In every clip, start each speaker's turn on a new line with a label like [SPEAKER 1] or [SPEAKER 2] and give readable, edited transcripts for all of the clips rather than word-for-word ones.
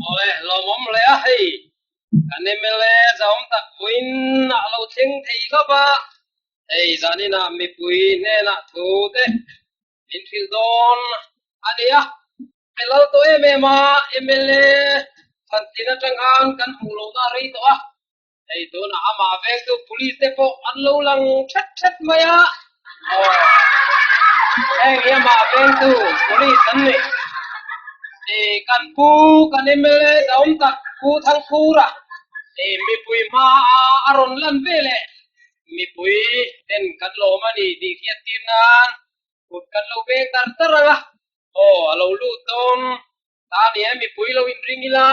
[SPEAKER 1] Awle lawmawm leh a hei kan mla zahawm tak puiin a lo thleng thei khawp a, hei zaninah mipui hnenah thu te min hrilh dawn a ni a, a lal tawh em em a, mla Thantin atang khan kan hmuh lohna a rei tawh a, hei tunah amah vengtu police te pawh an lo lang that that mai a, aw heng hi amah vengtu police an ni. Kan pu kan mla zahawm tak Pu Thangkhura mipui hmaah a rawn lan veleh Mipui ten kan lawm a ni tih hriat tir nan kut kan lo veng tar tar ang a, aw a lo lut dawn ta a ni e, mipui lo inring ila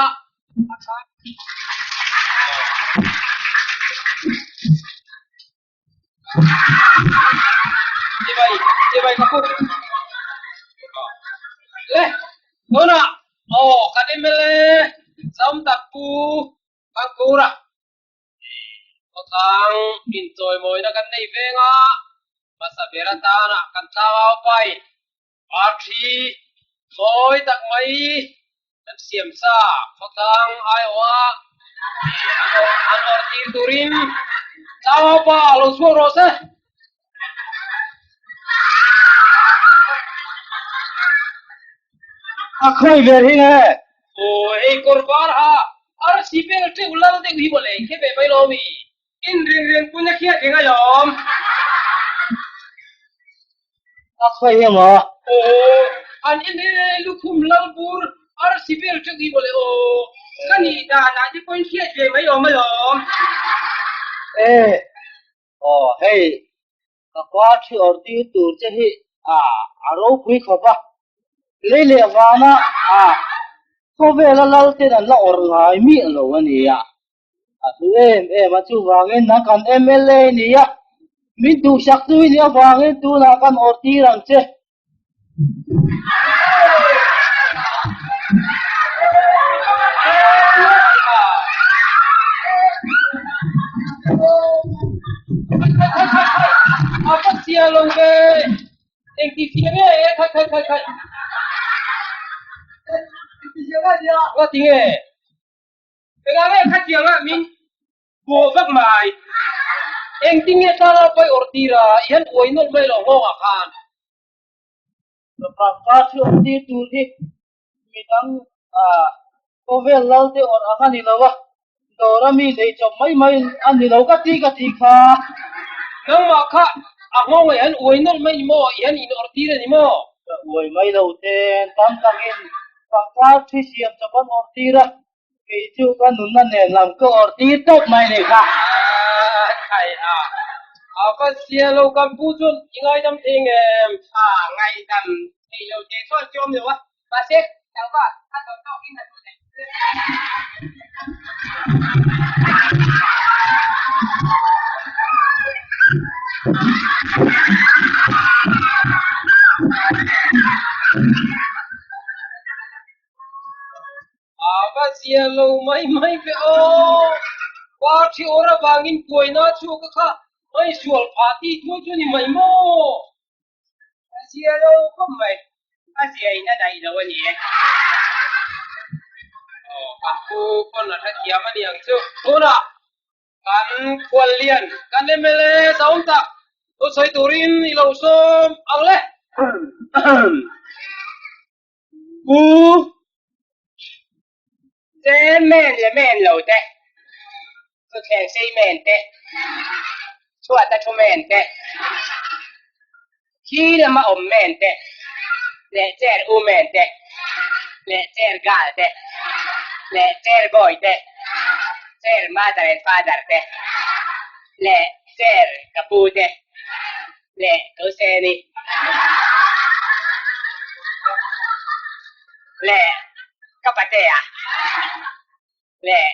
[SPEAKER 1] a tha. Chibai, chibai ka pu. Le, tunah aw kan mla Zam tak pu Thangkura. Khawtlang inchawimawina kan nei veng a, hmasa ber atana kan tlangau pain parthi mawi tak mai kan siam sa khawtlang aiawha an awrh tir turin tlangau pa lo chhuak rawh se.
[SPEAKER 2] A khawi ber hi nge?
[SPEAKER 1] Aw hei kawr var ha arsi vel teuh lal deuh hi mawle khe ve mai lo mi.
[SPEAKER 2] In ring ring pun a khiat reng alawm. A khawi hi maw?
[SPEAKER 1] Aw an en e lukhum lal bur arsi vel teuh hi mawle aw.
[SPEAKER 2] Ka nih dan ah te pawhin hriat ve mai awm alawm. E Aw hei ka khua thi awr tir tur che hi a a ropui khawp a, lei leh vana a khawvela lal ten an la awr ngai miah lo a nia, a hlu em em a chuvangin nang kan mla ni a, min duhsak tu i nih avangin tunah kan awr tir ang che.
[SPEAKER 1] A va sia lo ve engti sia nge khai khai khai khai nga ti nge
[SPEAKER 2] Engah nge khatiang ah min Bawh vak mai.
[SPEAKER 1] Engtin nge tlangau pai awrh tir a, i han uai nawlh mai lo nghawng ah khan.
[SPEAKER 2] Pangpar thi awrh tir tur hi midang khawvel lal te awrh ang a ni lo a, dawr a mi nei chawp mai mai a ni lo ka ti ka ti kha.
[SPEAKER 1] Nangmah kha a nghawng ah i han uai nawlh mai ni maw, i han in awrh tir a ni maw?
[SPEAKER 2] Ka uai mai lo ten tam takin pangpar thi siam chawp an awrh tir a, Kei chu ka nunna nen lam ka awrh tir tawp mai ni kha.
[SPEAKER 1] Khai a, a va sia lo kan pu chuan i ngaidam thei ngem?
[SPEAKER 2] A ngaidam thei lo te chuan chu awm lo a, mahse tlangval a dawt tawk in a duh thei.
[SPEAKER 1] A va zia lo mai mai ve aw. Party awr avangin buaina chhuak a kha mai sual phah tih thu chu ni mai maw?
[SPEAKER 2] A zia lo khawp mai, a zia in a daih lo a ni e.
[SPEAKER 1] Aw, kan pu pawn a hrethiam a ni ang chu. Tunah kan khuallian kan mla zahawm tak thusawi turin i lo sawm ang le.
[SPEAKER 2] Pu Che men leh men lo te, thutthleng sei men te, chhuat a thu men te. Khi lama awm men te leh chair u men te leh chair girl te leh chair boy te, chair mother and father te leh chair ka pu te leh ko seni leh ka patea leh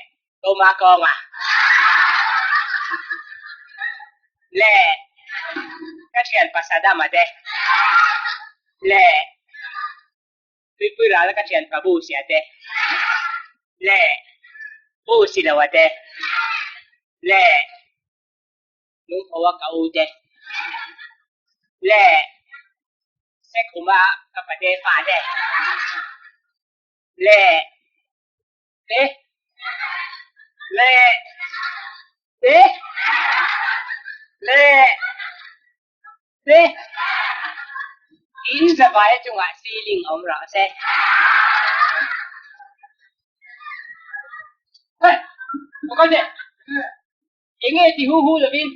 [SPEAKER 2] ko makawnga leh ka thianpa Sadama te leh Tuipui rala ka thianpa Busia te leh Busiloa te leh Lungphawa ka u te leh Sekhuma ka pate fa te leh te leh te leh te in zavai chungah ceiling awm rawh se. Hey, ka te. Enge ti hu hu lovin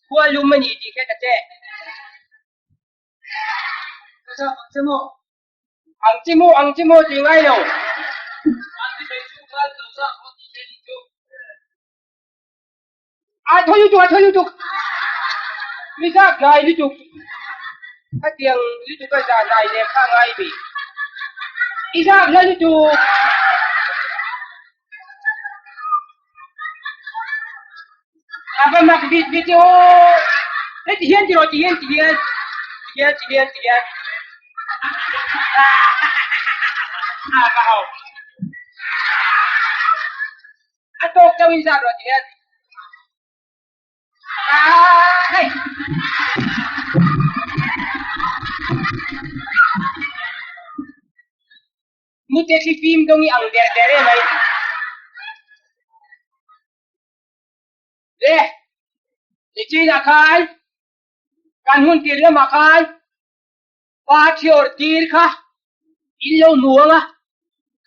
[SPEAKER 2] khua lum a ni tih hre ta che. Ang che maw? Ang che maw, ang che maw tih ngai lo. A thaw lutuk, a thaw lutuk. Mi zak hnai lutuk. Khatiang lutuk a zah hnai leh kha ngai mi. I zak hla lutuk. A va mak bik bik che aw. Hei ti hian ti rawh ti hian ti hian ti hian ti hian ti hian. A va ho. A tawk chauh in zat rawh ti hian. Hei. Mute thli fim dawng i ang der der em ai. Le, nichinah khan kan hun tir lamah khan pa thiawr tir kha in lo hmu ang a,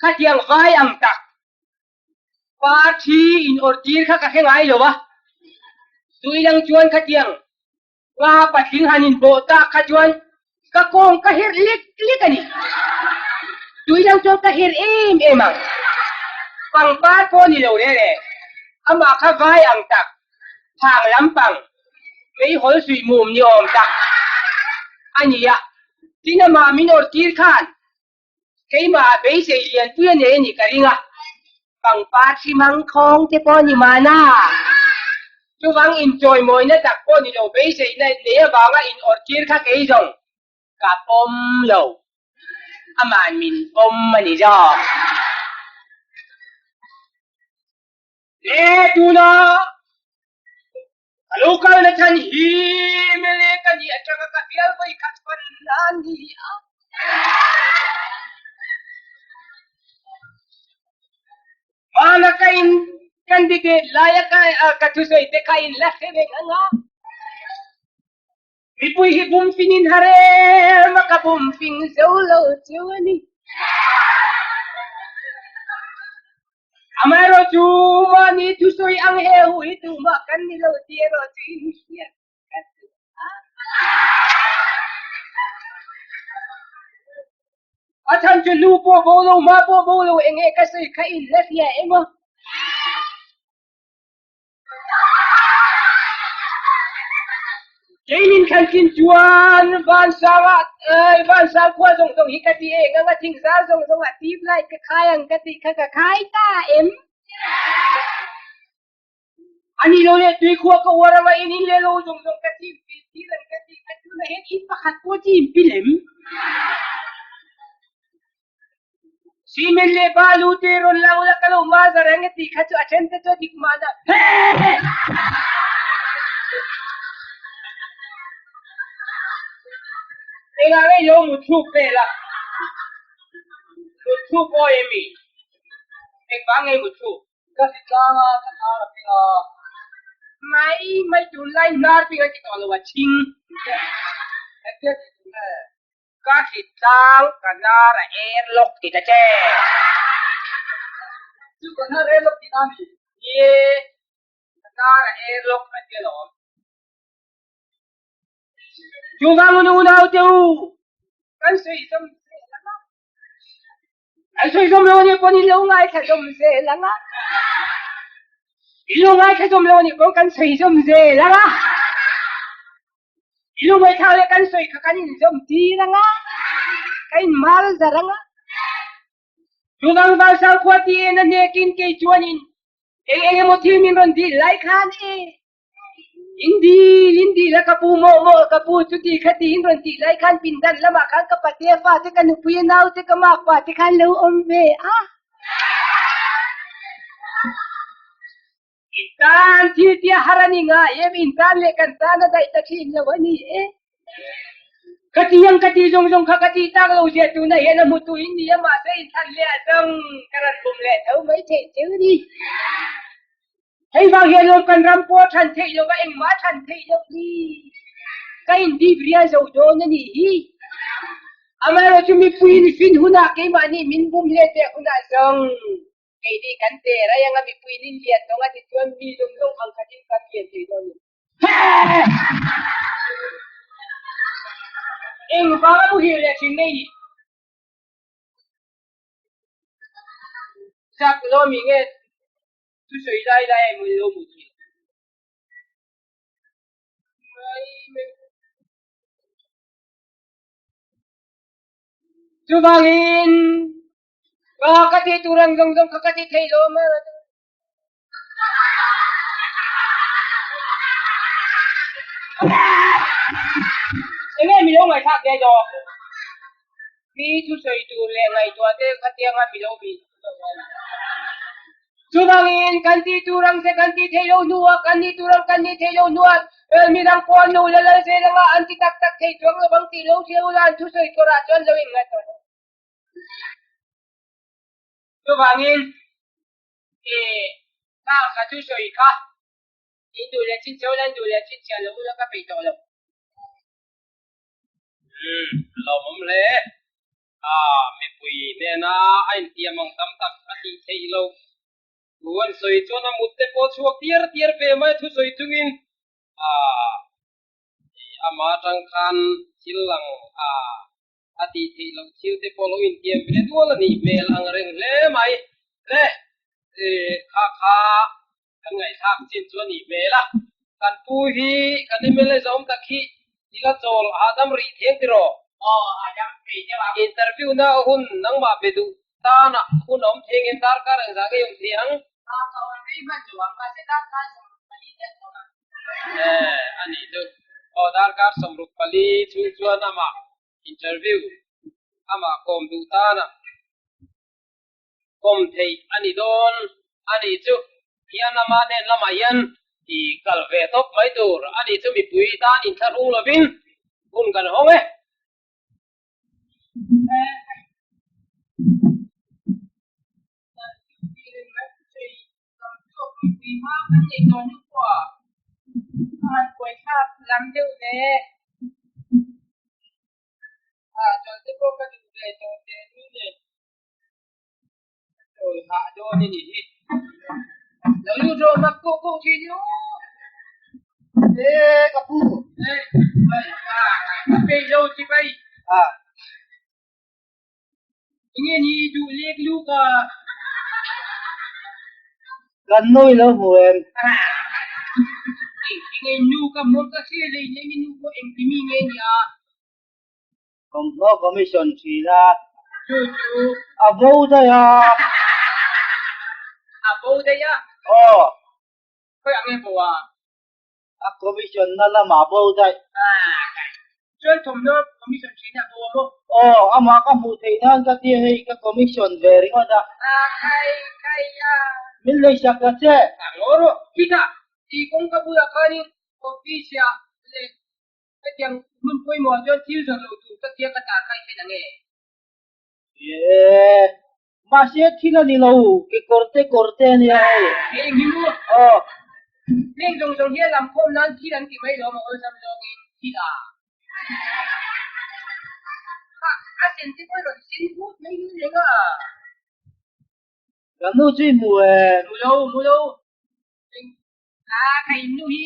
[SPEAKER 2] khatiang vai ang tak pa thi in awr tir kha ka hre ngai lo a, tuilang chuan khatiang Nga patling han inbawh tak kha chuan ka kawng ka herh lek lek a ni. Tui lo chuan ka herh em em ang. Pangpar pawh ni lo re re. Amah kha vai ang tak, phang lampang, meihawl suih mum ni awm tak a ni a. Tin amah min awrh tir khan keimah beisei lianpui a nei a nih ka ring a. Pangpar hri mang khawng te pawh ni mahna. Chuvang inchawimawina tak pawh ni lo beiseina nei avanga in awrh tir kha kei zawng ka pawm lo. Aman min pawm a ni zawk. Le tuna ka lo kalna chhan hi mele ka nih atanga ka bial vawi khat fan a ni a. Hmana ka in candidate laia ka ka thusawi te kha in la hre reng ang a. Mipui hi bum fing in har em a ka bum fing zo lo chu a ni. Amaherawh chu mahni thusawi ang he hu hi tumah kan ni lo tih erawh chu in hriat ka duh a. A chhan chu nu pawh bo lo, ma pawh bo lo eng nge ka sawi kha in la hria em aw. Keinin thlan tlin chuan vansanga vansang khua zawng zawng hi ka ti eng anga thingzar zawng zawng ah tube light ka khai ang ka tih kha ka khai ta em? Ani lo leh tui khua ka uar anga in in leh lo zawng zawng ka chim pi tir ang ka tih kha tunah hian in pakhat pawh chim pi lem. Cement leh balu te rawn la ula ka lo mazar ang a tih kha chu a then te chu a dik mahna. Engah nge ilo muthluk vel a? Muthluk awi emi? Engvang nge muthluk? Ka hri tlang a, ka hnar a ping a. Mai mai tunlai hnar ping a ti tawh lo a chhing. Engtia tih tur nge? Ka hri tlang ka hnar a er lawk ti ta che. Chu ka hnar er lawk tihna a ni. Ni e, ka hnar a er lawk a ti alawm.
[SPEAKER 3] Chuvangin unaute u, kan sawi zawm zel ang a. Kan sawi zawm lo anih pawn in lo ngaithla zawm zel ang a. In lo ngaithla zawm lo anih pawn kan sawi zawm zel ang a. In lo ngaithla leh kan sawi kha kan inzawm tir ang a. Kan inmal zar ang a. Chuvang Valsang khua ti en a hnekin kei chuanin eng eng emaw thil min rawn dil lai khan e in dil in dil a ka pu mawh mawh ka pu chuti khati in rawn tih lai khan pindan lamah khan ka patea fate ka nupuia naute ka makpa te khan lo awm ve a. In tan thil tia har a ni ngai em in tan leh kan tan a daih ta thin lo a ni e. Ka ti ang ka ti zawng zawng kha ka ti tak lo zia tuna hian a hmutu in ni a mahse in thlan leh a zawng ka rawn bum leh tho mai theih cheu a ni. Hei vang hian lawm kan ram pawh a than theih lo va engmah a than theih loh hi ka indip rial zo dawn a nih hi. Amaherawhchu mipuiin fin hunah keimahni min bum hle teh hunah zawng keini kan der ai anga mipuiin in lian tawng a ti chuan mi zawng zawng ang khatin kan lian thei dawn a ni. Engvanga muhil leh thin ngei ni? Zak lawmi nge Thusawi lai lai a hmun lo hmuh theih. Mai mai. Chuvangin ka ka ti tur ang zawng zawng kha ka ti thei lo ma. Enge mi lo ngaihthlak ve daw? Mi thusawi tur leh ngaihtuah te khatianga mi lo bih. Chuvangin kan tih tur ang che kan tih theih loh hnuah kan nih tur ang kan nih theih loh hnuah midang pawh an lo la lal zel anga an ti tak tak thei chuang lo vang tih lo hria ula an thusawi kawrah chuan lo inngaih tawh lo. Chuvangin khang ka thusawi kha in duh leh chin cheu la in duh leh chin chhiah lo ula ka peih tawh lo.
[SPEAKER 1] Umm a lawmawm hle. A mipui hnena a intiam ang tam tak a tih theih loh. Thu an sawi chuan a mut te pawh chhuak tiar tiar ve mai a thusawi chungin a ama atang khan thil lang a a tih theih loh thil te pawh lo intiam ve dual a nih hmel ang reng hle mai. Le kha kha kan ngaihthlak chin chu a nih hmel a, kan pu hi kan mla zawm tak hi i la chawl hahdam rih thiang tiraw?
[SPEAKER 3] Aw, hahdam thei deuh ang.
[SPEAKER 1] Interview na hun nangmah be duh tanah hun a awm thei angin darkar engzah ngei awm thei ang?
[SPEAKER 3] Aw, ka awm rei hman lo ang, mahse darkar 24 deuh tawh ang.
[SPEAKER 1] Eh, a nih chu. Aw, darkar 64 chhung chuan amah interview amah kawm duh tanah Kawm theih a ni dawn a nih chu. Hian ama hnen lamah hian i kal ve tawp mai tur a nih chu mipui tan inthlahrung lovin hun kan hawng e.
[SPEAKER 3] Chawi hah dawn a nih hi. Lo lut rawh mak kuh kuh thin i u.
[SPEAKER 2] E ka pu.
[SPEAKER 3] E ka peih lo chi pai.
[SPEAKER 2] A.
[SPEAKER 3] Enge ni i duh lek luk a.
[SPEAKER 2] Kan nu i lo hmu em?
[SPEAKER 3] Enge nu ka hmu ka hria lei lei mi nu pawh engti mi nge ni a.
[SPEAKER 2] Thawmhnaw commission thin a.
[SPEAKER 3] Chu chu.
[SPEAKER 2] A bo daih a.
[SPEAKER 3] A bo daih a.
[SPEAKER 2] Aw.
[SPEAKER 3] Khawi ang nge bo a?
[SPEAKER 2] A commission na lamah bo daih.
[SPEAKER 3] Chuan thawmhnaw commission thin a bo a maw?
[SPEAKER 2] Aw, amah ka hmuh theih nan ka tia hei ka commission ve ringawt a.
[SPEAKER 3] A khai khai a.
[SPEAKER 2] Min leisak ta che.
[SPEAKER 3] A ngaw rawh. Khitah, tih kawngka bulah khanin office ah leh Hetiang hmun pawimawh chuan thil zawrh loh tur ka tia ka tar kha i hre na nge?
[SPEAKER 2] Ee, mahse thil a ni lo, kekawr te kawr te a nia hei.
[SPEAKER 3] He eng hi maw?
[SPEAKER 2] Aw.
[SPEAKER 3] Heng zawng zawng hian lam khawm nan thil an ti mai lo maw awlsam zawngin thil a. Kha a sen te pawh i rawn sen vut mai hi reng a.
[SPEAKER 2] Ka nu chu i hmu em?
[SPEAKER 3] Hmu lo, hmu lo. Eng a, ka in nu hi.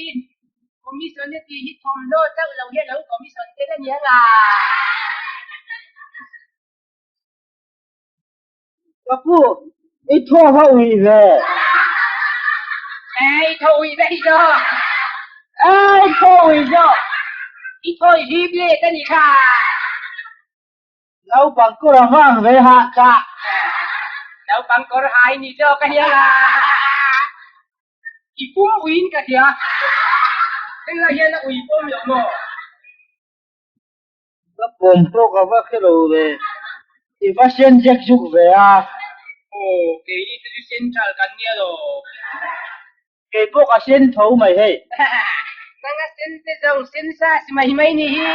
[SPEAKER 3] Commission a tih hi thawmhnaw chauh lo hi a lo commission tel a ni ang a.
[SPEAKER 2] Ka pu, i thaw va ui ve.
[SPEAKER 3] Eh, i thaw ui ve zawk.
[SPEAKER 2] Eh, i thaw ui zawk.
[SPEAKER 3] I thaw i hlip let a ni kha.
[SPEAKER 2] Naupang kawr a vang ve ha ka.
[SPEAKER 3] Naupang kawr ha i ni zawk a nia la. I pum uiin ka hria. Hengah hian a ui pawm lo maw?
[SPEAKER 2] Ka pawm pawh ka va hre lo ve. I va sen zek zuk ve a.
[SPEAKER 3] Aw, keini te chu central kan nia lo.
[SPEAKER 2] Kei pawh ka sen tho mai hei.
[SPEAKER 3] Nanga sen te zawng sen sa si mai mai ni hi.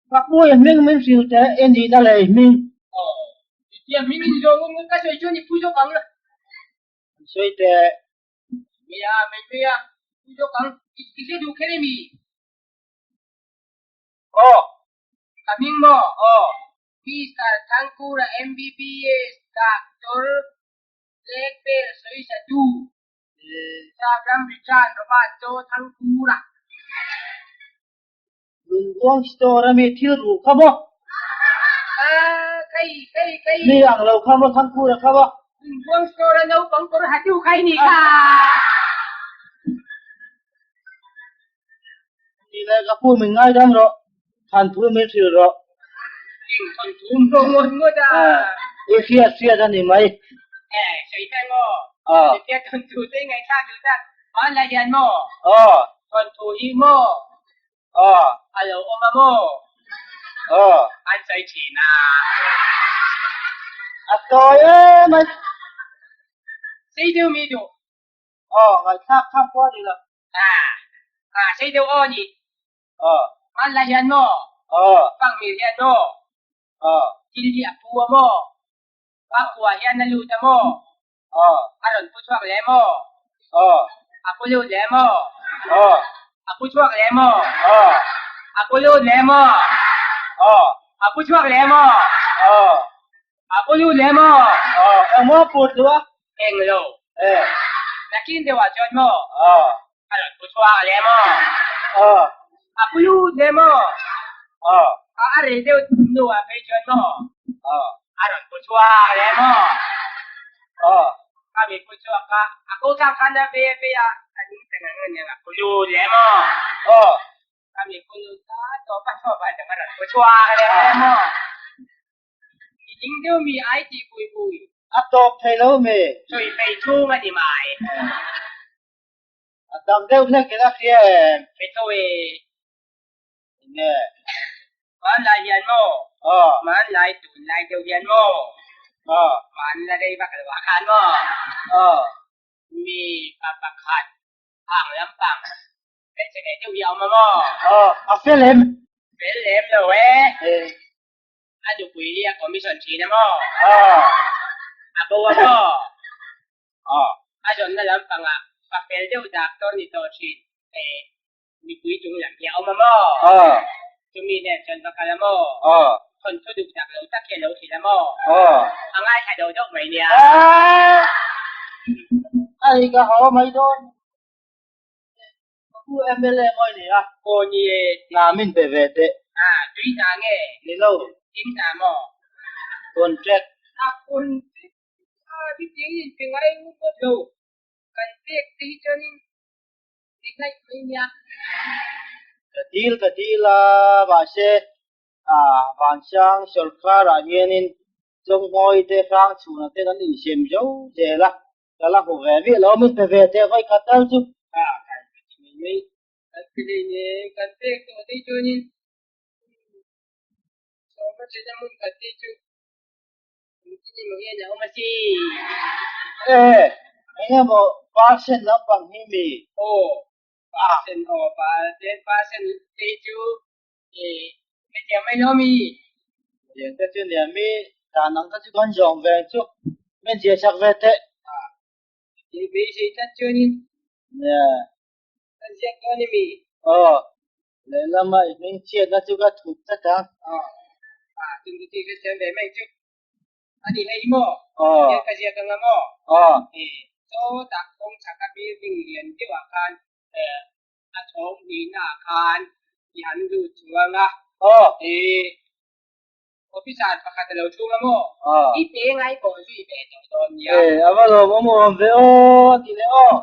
[SPEAKER 2] Ka pu i hming min hrilh teh i nihna leh i hming.
[SPEAKER 3] Aw, chutia hming in zawng ngun ka sawi chuan i phu zawk ang.
[SPEAKER 2] An sawi teh.
[SPEAKER 3] Mia, mai mai a, phu zawk ang. I hre duh kher emi?
[SPEAKER 2] Aw.
[SPEAKER 3] Ka hming maw?
[SPEAKER 2] Aw.
[SPEAKER 3] Mister Thangkura MBBS Doctor Black Belt Sawisatu Sapram Richard Robert Cho Thangkura.
[SPEAKER 2] Lungbuang store a mi thil ruh kha maw?
[SPEAKER 3] Khai khai khai.
[SPEAKER 2] Mi ang lo kha maw Thangkura kha maw?
[SPEAKER 3] Lungbuang store a naupang kawr hatu khai ni kha.
[SPEAKER 2] Ni le ka pu min ngaidam rawh, than thu min hrilh rawh.
[SPEAKER 3] Eng thawn thu maw ngawt ngawt a?
[SPEAKER 2] I hriat hriat a ni mai.
[SPEAKER 3] Eh, sawi ta maw? Chutia thawn thu te i ngaihthlak duh tak, hmanlai hian maw? Thawn thu hi maw? A lo awm a maw? An sawi thin a.
[SPEAKER 2] A tawi em mai.
[SPEAKER 3] Sei deuh mi duh.
[SPEAKER 2] Aw, ngaihthlak tham pawh a ni lo.
[SPEAKER 3] Ah, ah, sei deuh aw ni.
[SPEAKER 2] Aw.
[SPEAKER 3] Hmanlai hian maw?
[SPEAKER 2] Aw.
[SPEAKER 3] Pangmir hian maw?
[SPEAKER 2] Aw.
[SPEAKER 3] Thil hi a pu a maw? Pakua hian a lut a maw?
[SPEAKER 2] Aw.
[SPEAKER 3] A rawn pu chhuak leh maw?
[SPEAKER 2] Aw.
[SPEAKER 3] A pu lut leh maw?
[SPEAKER 2] Aw.
[SPEAKER 3] A pu chhuak leh maw?
[SPEAKER 2] Aw.
[SPEAKER 3] A pu lut leh maw?
[SPEAKER 2] Aw.
[SPEAKER 3] A pu chhuak leh maw?
[SPEAKER 2] Aw.
[SPEAKER 3] A pu lut leh maw?
[SPEAKER 2] Aw, eng maw put lu a?
[SPEAKER 3] Eng lo.
[SPEAKER 2] Eh.
[SPEAKER 3] Nakin deuh ah chuan maw?
[SPEAKER 2] Aw.
[SPEAKER 3] A rawn pu chhuak leh maw?
[SPEAKER 2] Aw.
[SPEAKER 3] A pu lut leh maw?
[SPEAKER 2] Aw.
[SPEAKER 3] A a rei deuh hnu ah phei chuan maw?
[SPEAKER 2] Aw.
[SPEAKER 3] A rawn pu chhuak leh maw?
[SPEAKER 2] Aw.
[SPEAKER 3] A mi pu chhuak kha a ko thlak khan a vei a vei a, a ning ta ngang ngang a pu lut leh maw?
[SPEAKER 2] Aw.
[SPEAKER 3] A mi pu lut kha tawp a tawp ah chuan a rawn pu chhuak leh maw? I ding deuh mi ai tih pui pui.
[SPEAKER 2] A tawp thei lo mi.
[SPEAKER 3] Sawi phei chhung a ni mai.
[SPEAKER 2] A dang deuh hlek in a hria em?
[SPEAKER 3] Hre tho e.
[SPEAKER 2] Enge?
[SPEAKER 3] Hmanlai hian maw?
[SPEAKER 2] Aw.
[SPEAKER 3] Hmanlai tunlai deuh hian maw?
[SPEAKER 2] Aw.
[SPEAKER 3] Hmanla rei vak lo ah khan maw?
[SPEAKER 2] Aw.
[SPEAKER 3] Mi pa pakhat hang lampang hmeichhe nei deuh hi a awm a maw?
[SPEAKER 2] Aw, a fel em?
[SPEAKER 3] Fel lem lo e.
[SPEAKER 2] Eh.
[SPEAKER 3] A nupui hi a commission thin a maw?
[SPEAKER 2] Aw.
[SPEAKER 3] A bo a maw?
[SPEAKER 2] Aw.
[SPEAKER 3] A zawnna lampangah pa fel deuh doctor ni tawh thin eh mipui chung lam hi a awm a maw?
[SPEAKER 2] Aw.
[SPEAKER 3] Chumi nen chuan va kal a maw?
[SPEAKER 2] Aw.
[SPEAKER 3] Thawnthu duh tak lo tak hi a lo hrilh a maw?
[SPEAKER 2] Aw.
[SPEAKER 3] A ngaithla deuh deuh mai nia.
[SPEAKER 2] Ai ka haw mai dawn. Ka pu MLA mawi ni a.
[SPEAKER 3] Aw ni e.
[SPEAKER 2] Hna min pe ve teh.
[SPEAKER 3] A, tui hna nge?
[SPEAKER 2] Ni lo.
[SPEAKER 3] Thing hna maw?
[SPEAKER 2] Contract.
[SPEAKER 3] A, contract. A, chutiang in pe ngai ngawt lo. Kan pek te hi chuanin ni ngaih mai nia.
[SPEAKER 2] Ka dil ka dil a, mahse Vansiang sawrkharah hianin Chawnghawi te Hrangchhuna te kan insiam zo zel a, ka la hmu ve miah lo, min pe ve teh vawi khat tal chu.
[SPEAKER 3] A, kan pe ti mai mai, kan pe hlei ne, kan pek tawh te chuanin sawma chena hmun khat te chu engtin emaw hian a awm a si.
[SPEAKER 2] E, engemaw percent lampang hi mi?
[SPEAKER 3] Aw, percent aw, percent, percent te chu e, hetiang mai lo mi?
[SPEAKER 2] Hetiang te chu nia mi, dan ang kha chu kan zawng ve ang chu, min ziah chak ve teh.
[SPEAKER 3] A, i beisei tlat chuanin.
[SPEAKER 2] Nia.
[SPEAKER 3] Kan ziak dawn i mi?
[SPEAKER 2] Aw, lehlam a i hming chhiatna chu ka thup tlat ang.
[SPEAKER 3] Aw, a, chung chu tih hrethiam ve mai chu. A ni hei maw?
[SPEAKER 2] Aw.
[SPEAKER 3] Hian ka ziak ang a maw?
[SPEAKER 2] Aw.
[SPEAKER 3] E. Sawtah kawng chhaka building lian deuhah khan a chhawng hnihnaah khan i han lut chuang a. Ih, officer pakhat a lo chhung a maw? I pe ngai pawh zui ve tawh dawn nia.
[SPEAKER 2] E, a va lawmawm awm ve aw, a ti leh aw.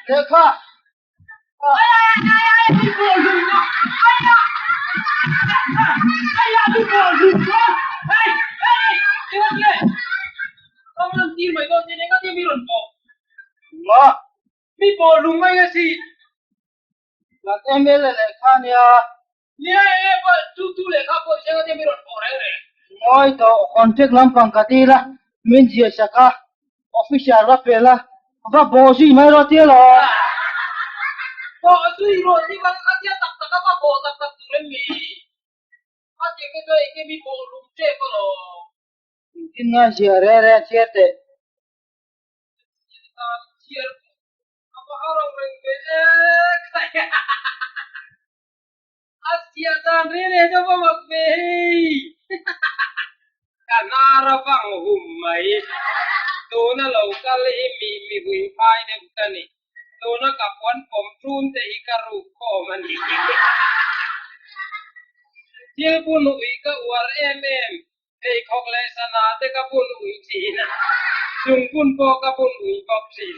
[SPEAKER 2] Lehkha. Ma. Kan MLA lehkha nia. Ngawi tawh contract lampang ka dil a, min ziah sak a, officer va pel a, va bawh zui mai rawh tia lo. Engtin ngai ziah reng reng chhiar teh.
[SPEAKER 1] A chhiar dan reng reng chu va mak ve hei. Ka hnar a vang hum mai. Tuna lo kal hi mi mi hui phai deuh ka ni. Tuna ka puan pawm ṭun te hi ka ruk khawm a ni. Thil bun ui ka uar em em. Pheikhawk leh sana te ka bun ui thin a. Chung bun pawh ka bun ui bawk thin.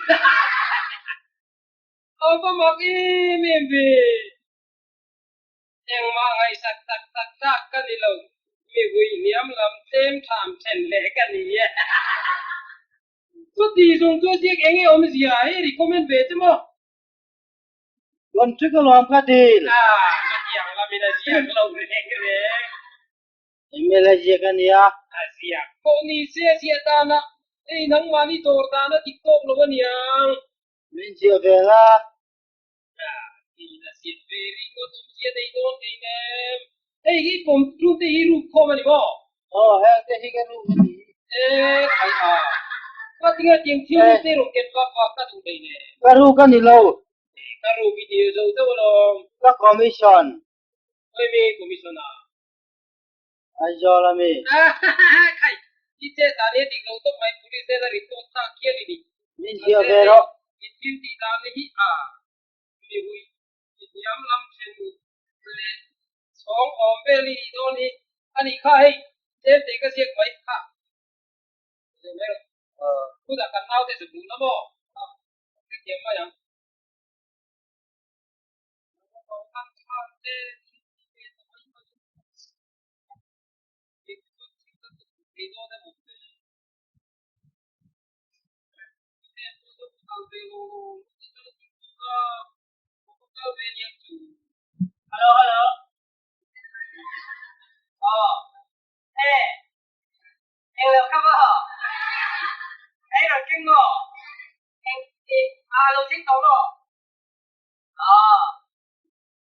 [SPEAKER 1] Aw va mak em em ve. Engmah ngaihsak tak tak tak ka ni lo, mi hui hniam lam tlem tham then leh ka ni e. Chuti zung chu ziak eng nge awmzia hi recommend ve che maw?
[SPEAKER 2] Rawn ṭhik alawm ka dil.
[SPEAKER 1] Ah, chutiang lamin a ziak lo reng reng.
[SPEAKER 2] Email a ziak a nia.
[SPEAKER 1] A ziak pawh ni se a ziah dana, hei nangmahni dawr dana dik tawk lo a niang.
[SPEAKER 2] Min ziah ve la.
[SPEAKER 1] Hei hi pawm ṭum te hi ruk khawm a ni maw?
[SPEAKER 2] Aw, heng te hi ka ruk a ni.
[SPEAKER 1] E, khai a. Ka tinge tiang thil ruk te rawn ken vak vak ka duh thei ne.
[SPEAKER 2] Ka ruk a ni lo.
[SPEAKER 1] E, ka ruk i ti zo deuh alawm.
[SPEAKER 2] Ka commission.
[SPEAKER 1] Khawi mi commission a?
[SPEAKER 2] Aizawl a mi.
[SPEAKER 1] Khai, i chet dan hi a dik lo tawp mai, police hnena report thlak hial i ni.
[SPEAKER 2] Min ziah ve rawh.
[SPEAKER 1] I thil tih dan hi a mi hui i hniam lam then leh chhawng awm vel i nih dawn hi a nih kha hei, tlem te ka ziak mai kha. Ziah mai rawh. Chutah kan naute chu hmuh na maw? Ka thiam mai ang.
[SPEAKER 2] Hello hello. Aw. E. Eng lo kha maw? Ei rawn keng maw? Eng i a lo thleng tawh maw? Aw.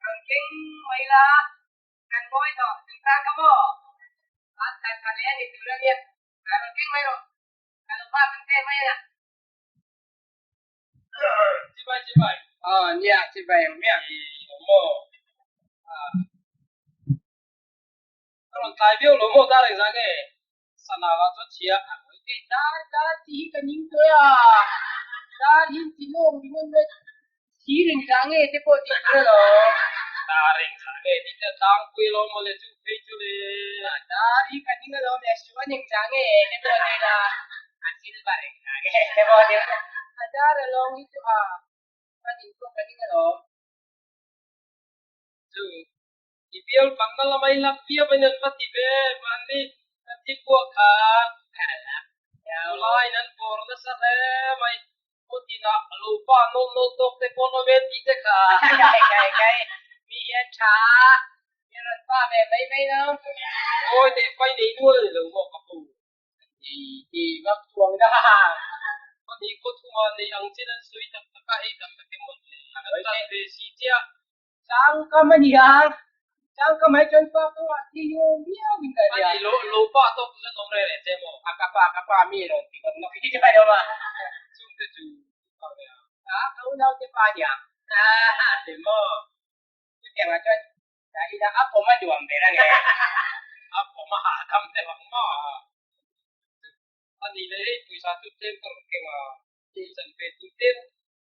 [SPEAKER 2] Rawn keng mai la, kan ngawi tawh chungchang kha maw? A tha tha leh a ni tur a nia. A rawn keng mai rawh. Ka lo nghak ang che mai a.
[SPEAKER 1] Chibai chibai.
[SPEAKER 3] Aw nia chibai ang hmiang.
[SPEAKER 1] I awm maw? A rawn tlai viau lo maw dar engzah nge sana lah chuan chhia a ngawi teh.
[SPEAKER 3] Dar dar tih hi ka ning tawh a, dar hi ti lawng ringawt mai thir engzah nge te pawh tih tur alawm.
[SPEAKER 1] Dar engzah nge tih te tlangpui alawm mawle chu phei chu le.
[SPEAKER 3] Dar hi ka ning alawm le suan engzah nge te pawh ti ila a silver engzah nge te pawh ti ila a dar alawng hi chu a. An in pawh ka ring alawm.
[SPEAKER 1] Chu i bial panna lama i lak viau in an va ti ve mahni kan thi phuah kha chulaiin an bawr nasa hle mai. Khaw tinah a lo pa nawlh nawlh tawk te pawh an awm e tih te kha.
[SPEAKER 3] Kai kai kai mi hian tha mi rawn pa ve mai mai lo.
[SPEAKER 1] Awi teh fai nei nual lo maw ka pu.
[SPEAKER 3] Ti ti vak chuang na.
[SPEAKER 1] Khaw hnih khaw thuma nei ang chin an sawi tak tak a, hei tak tak emaw le an tan ve si chiah.
[SPEAKER 3] Changkam a ni ang. Changkam ai chuan pa pawh a thi yo viau in ka ria.
[SPEAKER 1] Ani lo lo pa tawk chu chuan awm reng reng che maw?
[SPEAKER 3] A ka pa ka pa mi rawn ti kawm nawk hi chu a awm a.
[SPEAKER 1] Chung te chu pa ve a.
[SPEAKER 3] A ka unau te pa nia.
[SPEAKER 1] A ti maw?
[SPEAKER 3] Chutiangah chuan dah ila a pawm a nuam ber ang e.
[SPEAKER 1] A pawm a hahdam deuh ang maw? Ani leh hei pawisa chu tlem ka rawn keng a. Chan ve tur ten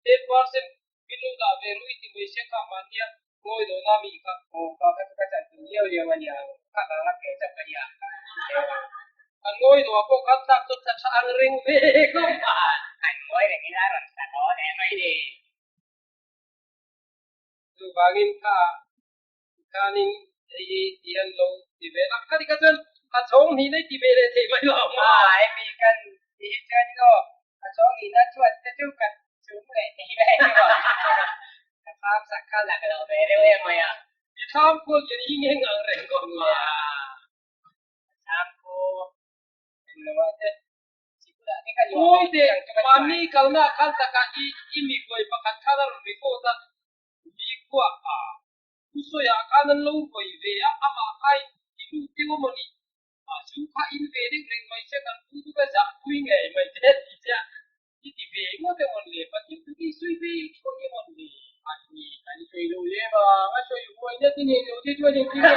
[SPEAKER 1] 10% min lo dah ve ru i ti mai sia kha mahnia ngawi dawn a mi kha.
[SPEAKER 3] Aw ka ka chu ka chan tur liau liau a nia kha vanga ke chauh ka nia.
[SPEAKER 1] An ngawi dawh ah pawh khan tlak chu tha tha ang reng ve khawp a.
[SPEAKER 3] An ngawi reng ila rawn sa dawn em mai ni.
[SPEAKER 1] Chuvangin kha khanin hei hi ti an lo ti ve a, khati kha chuan a chhawng hnih daih ti ve leh thei mai lo ang a.
[SPEAKER 3] Ai mi kan ti hi chuan aw a chhawng hnihna chuan te chu kan chhum leh thei mai a ni maw? Ka thlam sak kha lak lo ve deuh em mai a.
[SPEAKER 1] I thlam kual hian i ngeng ang reng kawt ma.
[SPEAKER 3] Ka thlam khu englo ah te
[SPEAKER 1] Ngawi teh, mahni kalna khan takah i i mikhuai pakhat khan a rawn report a, mikhua a thusawiah khan an lo ruai ve a, amah khain i lut deuh a maw ni? A chu kha in ve deuh reng mai che, kan pu chu ka zah pui ngei mai che ti che a, i ti ve ngawt emaw ni le, Pathian chu i sawi ve thawn emaw ni le?
[SPEAKER 3] A ni, kan sawi lo lem a, a sawi huaina te nei lo te chuan engtin nge?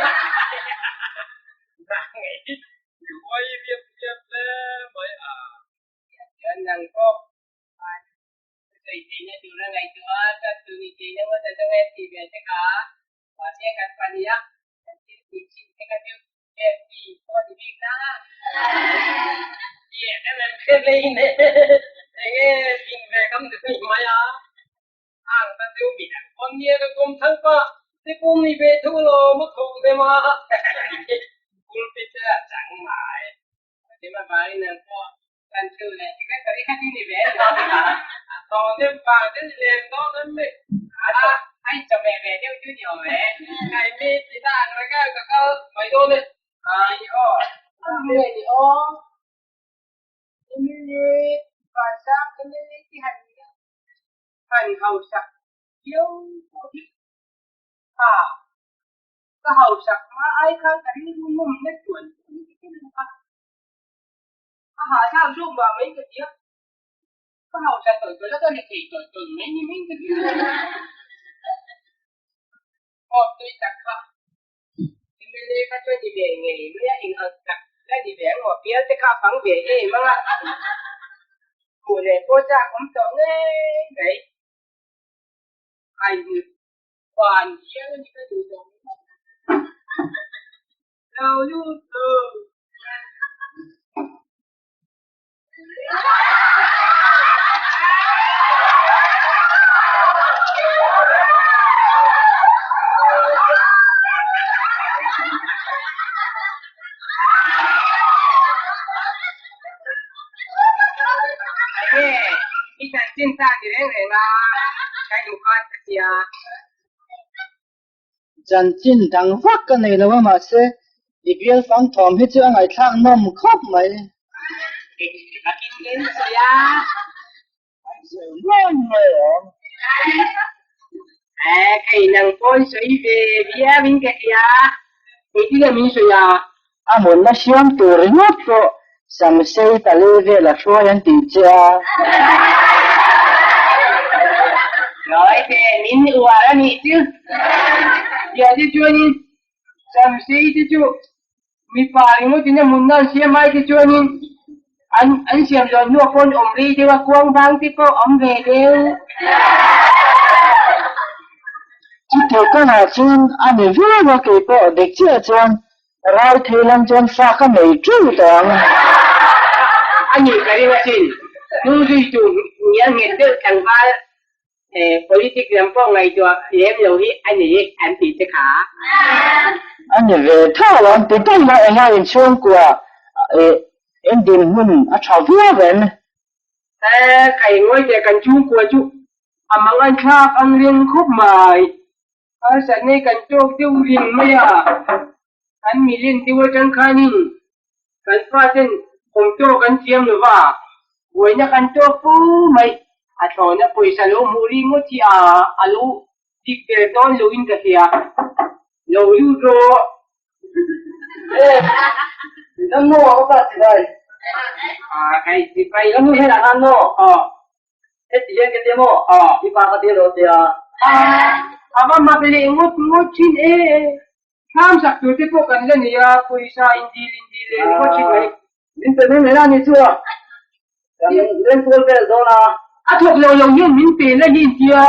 [SPEAKER 1] Zah ngei. I huai riap riap hle mai a.
[SPEAKER 3] Chuan nang pawh van ka sawi theihna tur a ngaihtuah a, chuan tun i theihna ngawt a zawng em tih ve te kha mahse kan pahnih a kan thil tih chin te kha chu em tih pawh ni bik na.
[SPEAKER 1] Tih em em kher lei in enge ding ve kan duh ni mai a. Ang ta chu mi dang pawn nia ka kawm thang pa te pawh mi ve tho lo maw tho ve ma.
[SPEAKER 3] Pulpit te a chang mai. Tima vangin nang pawh kan thu leh ti khat pari khat i ni ve lo a.
[SPEAKER 1] A thaw nem vang te ni lem dawn em mi.
[SPEAKER 3] A a in chawhmeh ve deuh chu ni awm e.
[SPEAKER 1] Kai mi ti ta ang reng a ka kal mai dawn e.
[SPEAKER 3] Ai aw. Nge ni aw. Emily Vansang Emily ti han han hausak viau pawh hi a ka hausak hma ai khan ka rilru nawmna chuan pawh hi ka hre lo a, a hahthlak zawk mah mai ka ti a, ka hausa tawlh tawlh a ka ri thei tawlh tawlh mai ni mai ka ti a, kawp tui tak kha MLA kha chuan ni ve ngei mai a, eng ang tak la ni ve ang maw, bial te kha a fang ve em ang a, hmuh leh pawh chak awm tawh ngei mai. Ai hmuh Van hial a ni ka duh tawh mai. Lo lut lo. Enge i chanchin ta ni reng reng a, ka inkhât ka tia.
[SPEAKER 2] Chanchin dang vak ka nei lo a mahse i bial fang thawm hi chu a ngaihthlak nawm khawp mai.
[SPEAKER 3] Engtin nge ni sawi a?
[SPEAKER 2] An sawi nuai nuai awm.
[SPEAKER 3] Eh, kei nang pawn sawi ve viau in ka hria. Engtin nge min sawi a?
[SPEAKER 2] A munna siam tur ringawt pawh Samsei pali vel a hruai an tih che a.
[SPEAKER 3] Ngawi teh, min uar a nih chu. Tia te chuanin Samsei te chu mipa ringawtin a munna an siam ai te chuanin an an siam zawh hnuah pawn awm rei deuh a, kuang vang te pawh awm ve deuh.
[SPEAKER 2] Chutih kawngah chuan a ni viau a, keipawh dik chiah chuan Ral thei lam chuan fa ka nei teuh tawh ang.
[SPEAKER 3] A nih ka ring asin, hnung zui tur ngial nghet deuh tlangval. Politic lam pawh ngaihtuah lem lo hi a ni an tih che kha.
[SPEAKER 2] A ni ve tho an ti daih a, enga inchhungkua en dinhmun a tha viau em?
[SPEAKER 3] Kai ngawi teh kan chhungkua chu a mang an thlak ang reng khawp mai. Harsatna kan tawk deuh ring mai a, kan milin deuh atang khanin kan faten kawmtawk an thiam lo va, buaina kan tawk fo mai. A thlawhna pawisa lo hmuh ri ngawt hi a a lo dik ber dawn loin ka hria. Lo lut rawh.
[SPEAKER 2] Nan maw a pa sipai?
[SPEAKER 3] Kai sipai.
[SPEAKER 2] Kan nu hnenah khan maw? Heti hian ka tia maw? I pa ka tia lo tia.
[SPEAKER 3] A va mak leh ngawt ngawt thin e. Thlam sak tur te pawh kan la nei a, pawisa in dil in dil leh ngawt thin mai.
[SPEAKER 2] Min pe mai mai la ni chu a. Kan lengkual vel dawn a.
[SPEAKER 3] A thawk lo lo hian min pe la hi in tia.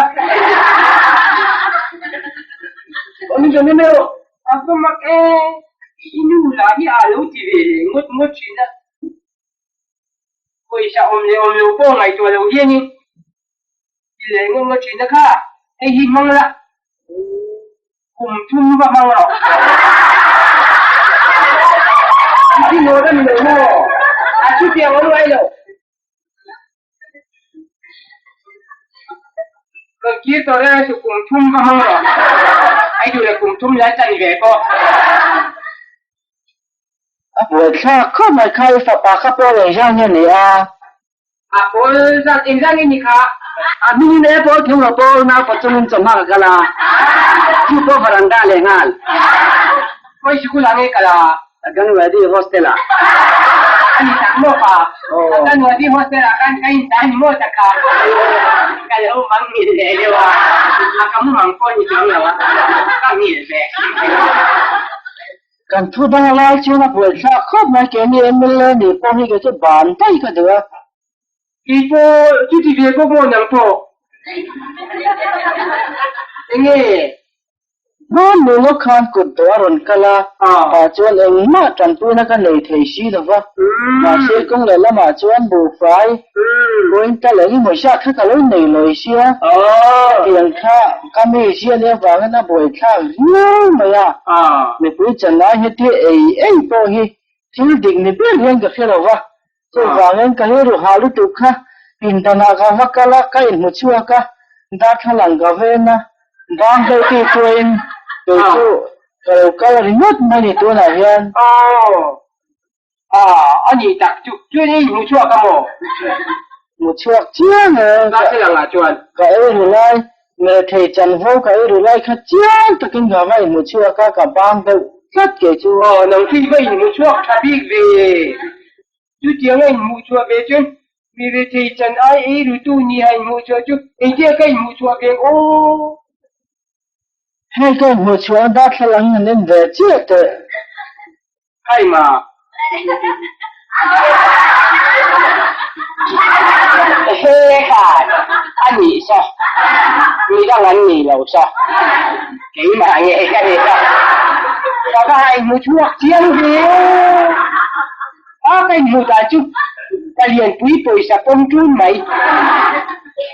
[SPEAKER 2] Min pe mai mai rawh.
[SPEAKER 3] A va mak e. I nu lah hi a lo ti ve leh ngawt ngawt thin a. Pawisa awm leh awm lo pawh ngaihtuah lo hianin ti leh ngawt ngawt thin a kha, hei hi hmang la, kum thum va hmang rawh. I thi nawt a ni lo maw? A chutiang awm ngai lo. Rawn kir tawh reng a chu kum thum va hmang rawh. Ai duh leh kum thum la chan ve pawh.
[SPEAKER 2] A buaithlak khawp mai kha i fapa kha pawl engzang nge ni a?
[SPEAKER 3] A pawl zat engzang nge ni kha?
[SPEAKER 2] A hmingin e pawl thung lo pawl naupa chungin chawhma ka kal a, chu pawh varanda leh nghal.
[SPEAKER 3] Khawi sikul ah nge kal a?
[SPEAKER 2] Ganwadi hostel ah.
[SPEAKER 3] A ni tak maw pa? Ganwadi hostel ah khan ka in ta ni maw tak kha? Ka lo mang ngil leh deuh a, a ka mu mang pawh ni chuang lo a, ka ngil ve.
[SPEAKER 2] Kan thu dang lai chuan a buaithlak khawp mai keini mla nih pawh hi kei chu ban daih ka duh a.
[SPEAKER 3] Kei pawh chuti ve bawk maw nang pawh? Enge?
[SPEAKER 2] Hman nu lawk khan kut dawh a rawn kal a, tah chuan engmah tanpuina ka nei thei si lo va, mahse kawng leh lamah chuan buhfai point tal engemaw zat kha ka lo nei lawi sia, hetiang kha ka mi ziah leh avangin a buaithlak viau mai a, mipui chanai heti ei ei pawh hi thil dik ni ber hian ka hre lo va, chuvangin ka rilru hah lutuk kha pindanah ka va kal a, ka inhmu chhuak a, darthlalang ka ven a, bang deuh tih pawhin kei chu ka lo kal ringawt mai ni tunah hian.
[SPEAKER 3] A, a nih tak chu, chuan i inhmu chhuak a maw?
[SPEAKER 2] Hmu chhuak chiang e.
[SPEAKER 3] Darthlalang ah chuan.
[SPEAKER 2] Ka ei ru lai, mirethei chanvo ka ei ru lai kha chiang takin ka va inhmu chhuak a, ka bang deuh tlat kei chu.
[SPEAKER 3] Aw, nang chu i va inhmu chhuak tha bik ve. Chutiang a inhmuh chhuah ve chuan mirethei chan ai ei rutu ni a inhmuh chhuah chu engtia ka inhmuh chhuah ve ang aw?
[SPEAKER 2] Hei ka inhmuh chhuah a darthlalang an en ve chiah teh.
[SPEAKER 3] Hai ma. He khan a nih saw, midang an nih lo saw, keimah nge ka nih saw. Ka va han hmu chhuak chiang ve aw. A ka inhmuh dan chu ka lianpui pawisa pawm ṭun mai.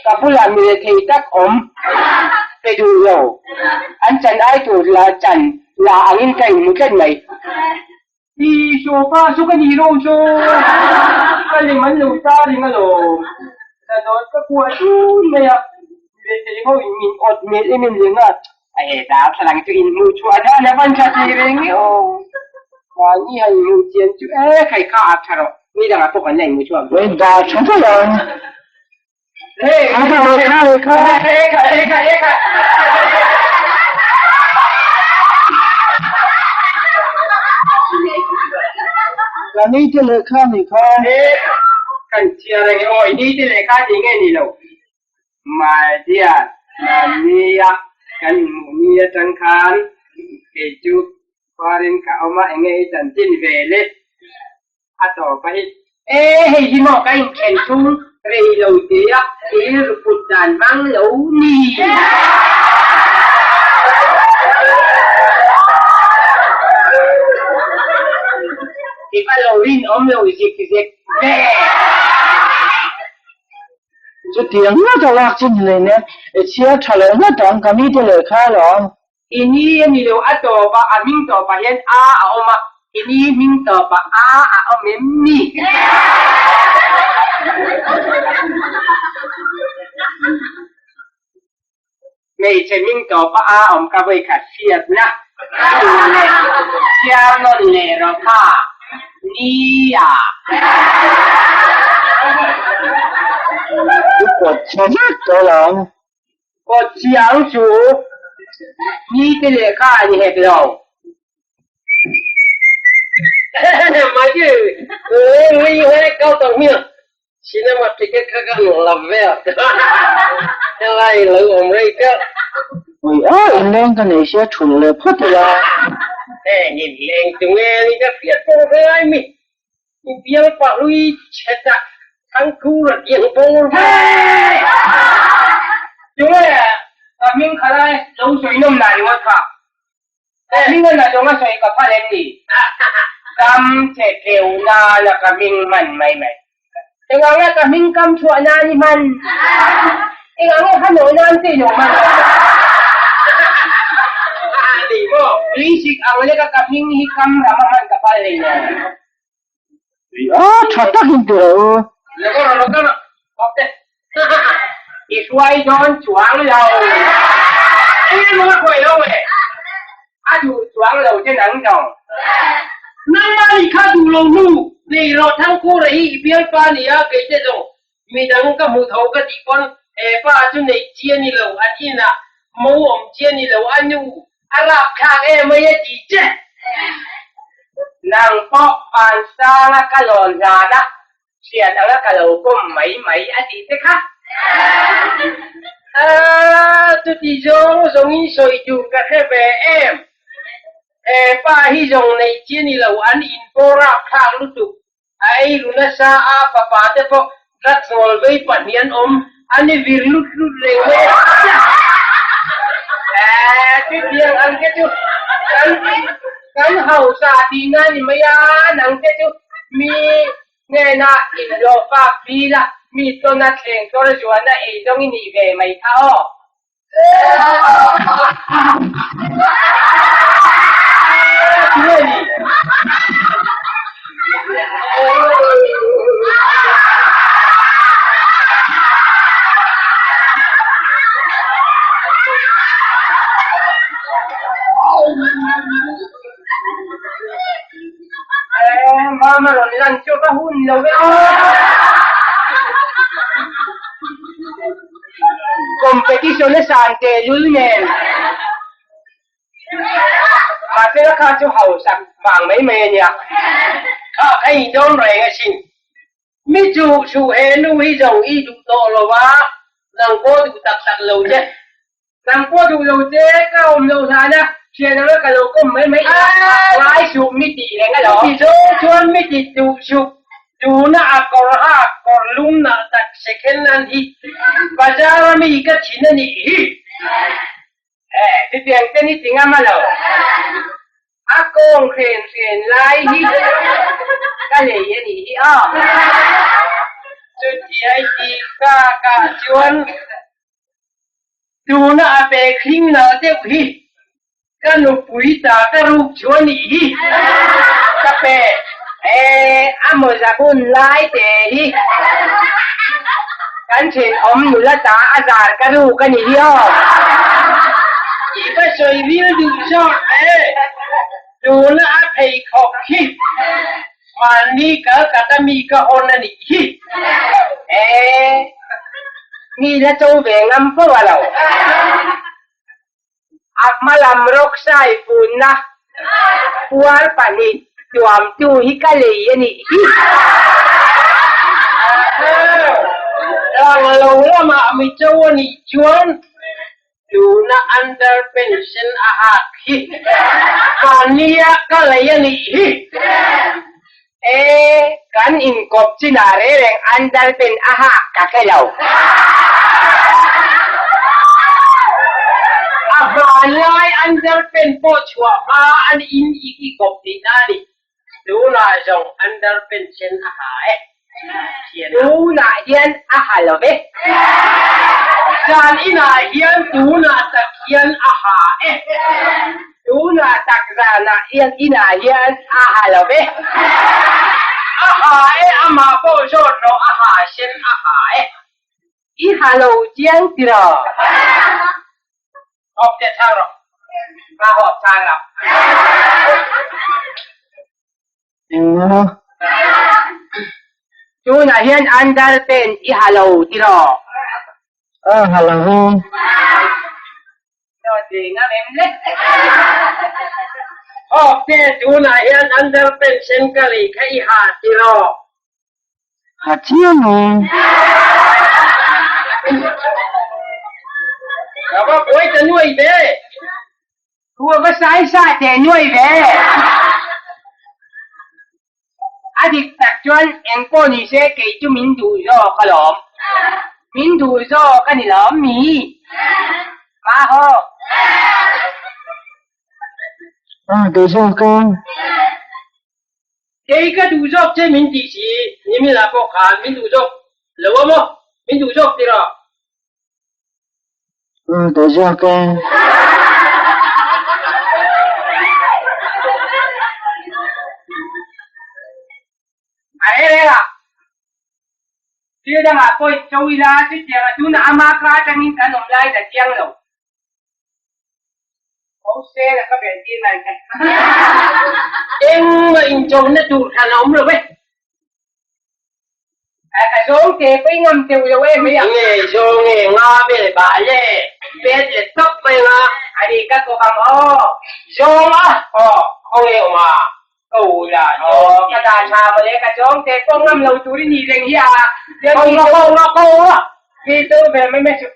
[SPEAKER 3] Ka bulah mi rethei tak awm pe duh lo, an chan ai tur la chan la angin ka inhmu tlat mai. I sofa chu ka ni ro chu, ka lem an lo ta ring alawm. Ka dawt ka kuah ṭun mai a, mi rethei ho in min awt hmel em em leh nghal. A he darthlalang chu inhmuh chhuah dan a van tha thei reng e aw. Mahni han inhmuh chian chu e khai kha a tha rawh, ni dangah pawh kan la inhmuh chhuak dawn.
[SPEAKER 2] Wait dar tha daih ang.
[SPEAKER 3] Hey,
[SPEAKER 2] Kha kha kha kha.
[SPEAKER 3] Hey, kha hey kha hey kha.
[SPEAKER 2] Ka ni te leh kha ni kha.
[SPEAKER 3] Hey, kan chhiar ang e aw, i ni te leh kha ni nge ni lo. My dear, mahnia kan inhmuh ni atang khan kei chu khuarin ka awm a, enge i chanchin ve le? A tawp a hi. E, hei hi maw ka inthen chhung rei lo te a, i rilru put dan hmang lo ni. I va lo rinawm lo zik zek ve.
[SPEAKER 2] Chutiang ngawt a lak chu ni leh nen, i chhiar tha leh ngawt ang, ka mite lehkha alawm.
[SPEAKER 3] I ni a ni lo, a tawp a, a hming tawpah hian a a awm a, i ni hming tawpah a a awm em ni? Hmeichhe hming tawpa a awm ka vawi khat hriatna chu leh chhiar nawn leh rawh kha nia.
[SPEAKER 2] I kawt chhe vek tawh lo.
[SPEAKER 3] Kawt chiang chu ni te lehkha a ni hek lo.
[SPEAKER 1] Cinema ticket kha ka nuam lo vel. Helai lo awm rei deuh.
[SPEAKER 2] Ui a, inleng ka nei sia thulh leh phawt ila.
[SPEAKER 1] Heng inleng chu nge ni ka hriat pawh ve lai mi. I bial pahlui chhe tak Thangkhura tiang bawr ve.
[SPEAKER 3] Tunge ka hming kha lai lo sawi nawm lah ringawt kha. Ka hming a na zawng a sawi ka phal em ni? Kam che tleu nana ka hming hman mai mai. Engah nge ka hming kam chhuah nan i hman? Engah nge ka nawh nan che i lo hman lo?
[SPEAKER 1] Ni maw?
[SPEAKER 3] Tuisik ang leka ka hming hi kam ram a hman ka phal hlei lo.
[SPEAKER 2] A tha takin ti rawh u.
[SPEAKER 1] Lo rawh, lo rawh, kawp te.
[SPEAKER 3] I hruai dawn chuang lo.
[SPEAKER 1] Eng a hruai lo e.
[SPEAKER 3] A duh chuang lo che nang zawng.
[SPEAKER 1] Nangmah nih kha duh lo nu nei rawh Thangkhura hi i bialpa a ni a, kei te zawng midang ka hmu tho ka tih pawn he pa chu neih chi a ni lo, an inah mo awm chi a ni lo, a nu a rapthlak em mai a ti che.
[SPEAKER 3] Nang pawh vansanga ka lawn hlan a, Hriat anga ka lo pawm mai mai a tih te kha.
[SPEAKER 1] A, chuti zawng zawngin sawi tur ka hre ve em. He pa hi zawng neih chi a ni lo, an in pawh rapthlak lutuk. A ei ru nasa a, fapa te pawh drugs ngawl vei pahnih an awm, an i vir lut lut reng mai a.
[SPEAKER 3] A, chutiang ang te chu kan kan hausa tihna a ni mai a, nang te chu mi Hnenah inhlawh fak fil a, mi tawna thleng tawr zuana ei zawng i nih ve mai kha aw. Mama rawn lan chu ka hun lo e aw. Competition a san teh lul nen. Mahse la kha chu hausak vang mai mai a nia.
[SPEAKER 1] Kha kha i dawn reng asin. Mi chu chu he nu hi zawng i duh tawh lo a, nang pawh duh tak tak lo che.
[SPEAKER 3] Nang pawh duh lo che, ka awm lo hlan a, thian anga ka lo kawm mai mai ngai suh mi tih reng alawm.
[SPEAKER 1] Chuti zawng chuan mi ti duh suh, tuna a kawr hak kawr lum nah tak second hand hi bazar a mi ka thin a nih hi.
[SPEAKER 3] Eh, chutiang te ni ti ngam a lo. A kawng hren hren lai hi ka lei a nih hi aw.
[SPEAKER 1] Chuti ai ti ka kah chuan Tuna a bag hling nalh deuh hi ka nupui ta ka ruk chu a nih hi.
[SPEAKER 3] Ka pe e, a mawza hun lai te hi kan thenawm nula ta a zar ka ruk a nih hi aw.
[SPEAKER 1] I va sawi ril duh zawk e, tuna a pheikhawk hi Mahni kal ka ta mi ka hawn a nih hi.
[SPEAKER 3] E, mi la cho ve ngam fo a lo. A hma lam rawk sai funna puar pahnih tuamtu hi ka lei a nih hi.
[SPEAKER 1] Rang lo lamah mi cho a nih chuan Tuna under pension a hak hi mahnia ka lei a nih hi.
[SPEAKER 3] E, kan inkawp chinah reng reng under pen a hak ka hre lo.
[SPEAKER 1] A hmanlai under pen pawh chhuah hma an in i kawp tihna a ni. Tunah zawng under pension a ha e.
[SPEAKER 3] Tunah hian a ha lo ve.
[SPEAKER 1] Zan inah hian tunah tak hian a ha e.
[SPEAKER 3] Tunah tak zanah hian inah hian a ha lo ve.
[SPEAKER 1] A ha e, amah pawh zawt rawh a ha sen a ha e.
[SPEAKER 3] I ha lo chiang tiraw?
[SPEAKER 1] Hawp teh chhang rawh.
[SPEAKER 3] Ka hawp chhang lo.
[SPEAKER 2] Engmaw?
[SPEAKER 3] Tunah hian underpant i ha lo tiraw?
[SPEAKER 2] A ha lo ve.
[SPEAKER 3] Zawt ve ngam em le?
[SPEAKER 1] Hawp teh tunah hian underpant sen ka lei kha i ha tiraw?
[SPEAKER 2] Ha chiang e.
[SPEAKER 1] Ka va buai ta nuai ve.
[SPEAKER 3] Thu a va sai sa teh nuai ve. A dik tak chuan eng pawh ni se kei chu min duh zawk alawm. Min duh zawk a ni lawm mi? Maho.
[SPEAKER 2] A duh zawk e.
[SPEAKER 1] Kei ka duh zawk che min tih si, Nimila pawh khan min duh zawk lo a maw? Min duh zawk tiraw?
[SPEAKER 2] Duh zawk e.
[SPEAKER 3] A reng reng a, thil dangah pawh in cho ila chutiang a tuna ama ka atangin kan awm lai ta chiang lo. Hostel a ka ven tir mai che.
[SPEAKER 1] Engmah inchawmna tur hran a awm lo ve.
[SPEAKER 3] A zawng te pawh i ngam teuh lo em mai a.
[SPEAKER 1] Nge zawng nge nga vel bah le pet let tawp mai anga.
[SPEAKER 3] A ni ka kawp ang aw.
[SPEAKER 1] Zawng a?
[SPEAKER 3] Aw.
[SPEAKER 1] Khawnge awm a? Ka u la
[SPEAKER 3] zawng. Ka dah tha mawle ka zawng te pawh ngam lo tur i nih reng hi a.
[SPEAKER 1] Ko nga ko nga ko nga.
[SPEAKER 3] Ti tu ve mai mai chu.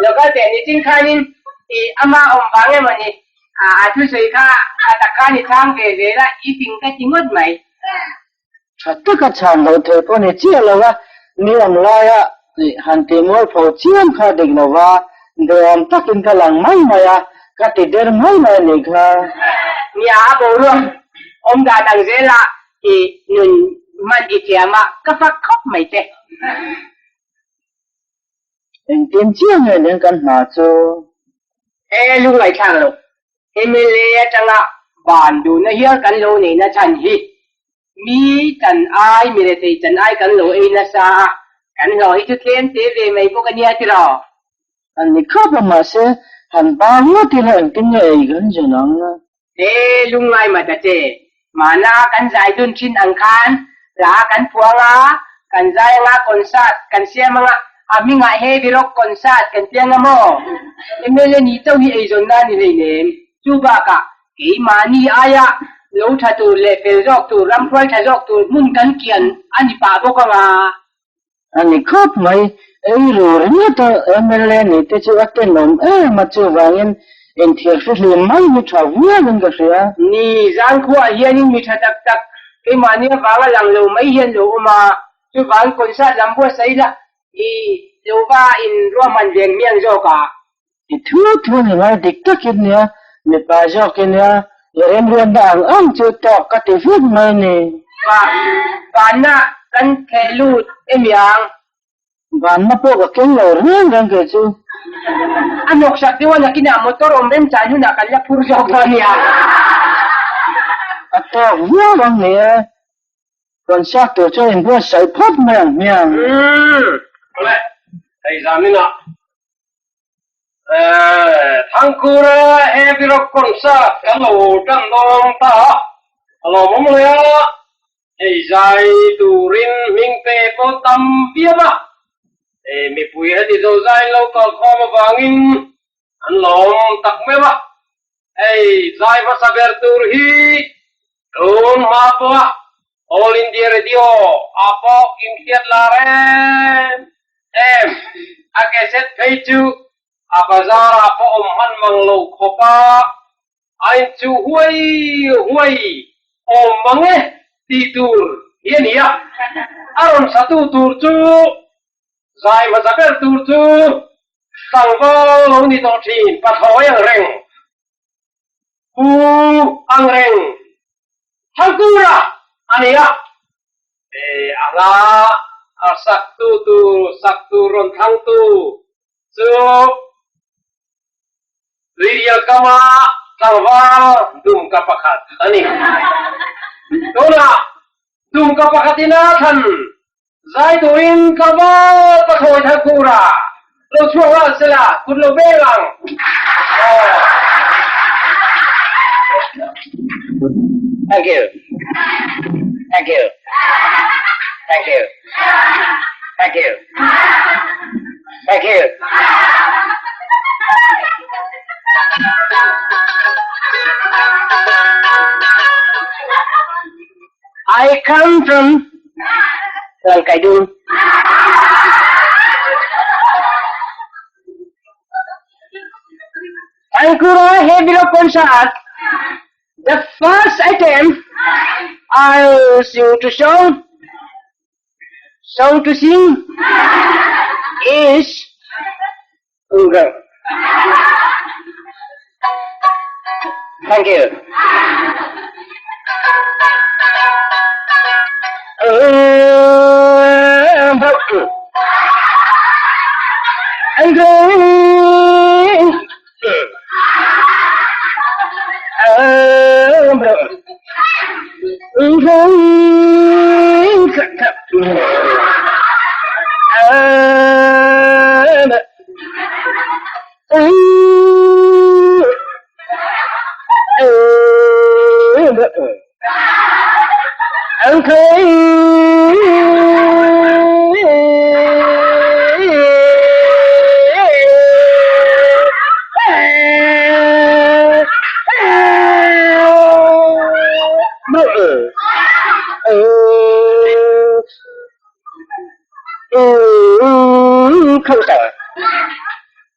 [SPEAKER 3] Local te ni chin khanin i ama awm vang emaw ni a thusawi kha a tak khan i chhang ve zel a, i fing ka ti ngawt mai.
[SPEAKER 2] Tha taka chhan loh theih pawh ni chiah lo a, ni awm laia han tih mualpho chiam kha dik lo va, duhawm takin ka lang mai mai a, ka ti der mai mai a nih kha.
[SPEAKER 3] Nia a boruak awm dan ang zela i nun hman i thiam a, ka fak khawp mai che.
[SPEAKER 2] Engtin chiah nge nen kan hna chu?
[SPEAKER 3] He lungngaihthlak lo mla atanga ban duhna hial kan lo neihna chhan hi mi chan ai, mi rethei chan ai kan lo ei nasa a, kan hlawh hi chu tlem te ve mai bawk a nia tiraw?
[SPEAKER 2] An ni khawp a mahse han bar ngawt ila engtin nge ei kan zawn ang?
[SPEAKER 3] He lungngai mah ta che, mahna kan zai dun thin ang khan hla kan phuang a, kan zai anga concert kan siam anga a hmingah heavy rock concert kan ti anga maw? Mla ni chauh hi eizawnna a ni hleinem. Chu bakah keimahni aia lo tha tur leh fel zawk tur, ramhruai tha zawk tur hmun kan kian a ni pah bawk anga.
[SPEAKER 2] A ni khawp mai, ei ru ringawt a mla nih te chu a tenawm em a, chuvangin inthiar hri hlim mai hi tha viau in ka hria.
[SPEAKER 3] Ni, zangkhuaah hianin mi tha tak tak keimahni avanga lang lo mai hian lo awm a, chuvang concert lam buatsaih la i lo va in ruahman veng miang zawk a.
[SPEAKER 2] I thu thu ni ngai dik takin nia, mipa zawk i nia, i remruatna ang ang chu tawk ka ti vek mai ni.
[SPEAKER 3] Pa, vanna kan theh lut emi ang?
[SPEAKER 2] Vanna pawh ka keng lo reng reng kei chu.
[SPEAKER 3] A hnawksak deuh a nakinah motor awm remchan hunah kan la phur zawk dawn nia.
[SPEAKER 2] A tawk viau ang ni e. Concert tur chuan inbuatsaih phawt mai ang hmiang.
[SPEAKER 1] Umm, awle, hei zaninah. Thangkura Heavy Rock Concert kan lo tan dawn ta a, a lawmawm hle a, hei zai turin hming pe pawh tam viau a, mipui heti zo zai lo kalkhawm avangin an lawm tak meuh a, hei zai hmasa ber tur hi tun hma pawha All India Radio ah pawh inhriat lar em em a cassette phei chu a bazar ah pawh awm hman mang lo khawp a, a inchuh huai huai awm mang e tih tur hi a ni a, a rawn satu tur chu zai hmasa ber tur chu tlangval lo ni tawh thin pathlawi ang reng. Pu Angreng Thangkura a ni a, a hla a saktu tur saktu rawn thlangtu chu Tuirial kama tlangval dumka pakhat a ni. Tunah dumka pakhatin a thlan zai turin tlangval pathlawi Thangkura lo chhuak nghal sela kut lo veng ang.
[SPEAKER 2] Thank you. Thank you. Thank you. Thank you. Thank you. I come from Langkaidung. Thankura Heavy Rock Concert. The first item I'll sing to song, song to sing is Uga. Thank you.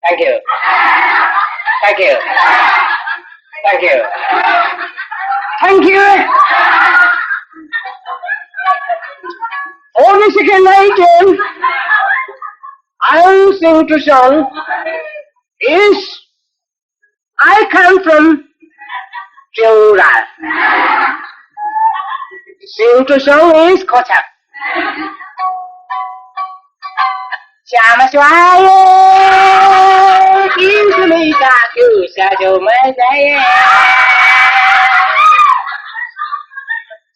[SPEAKER 2] Thank you. Thank you. Thank you. Thank you. For the second item, I'll sing to song is I come from Jordan. Sing to song is Kotak. Chama xoa kiếm su mi ca kêu sa châu mê dây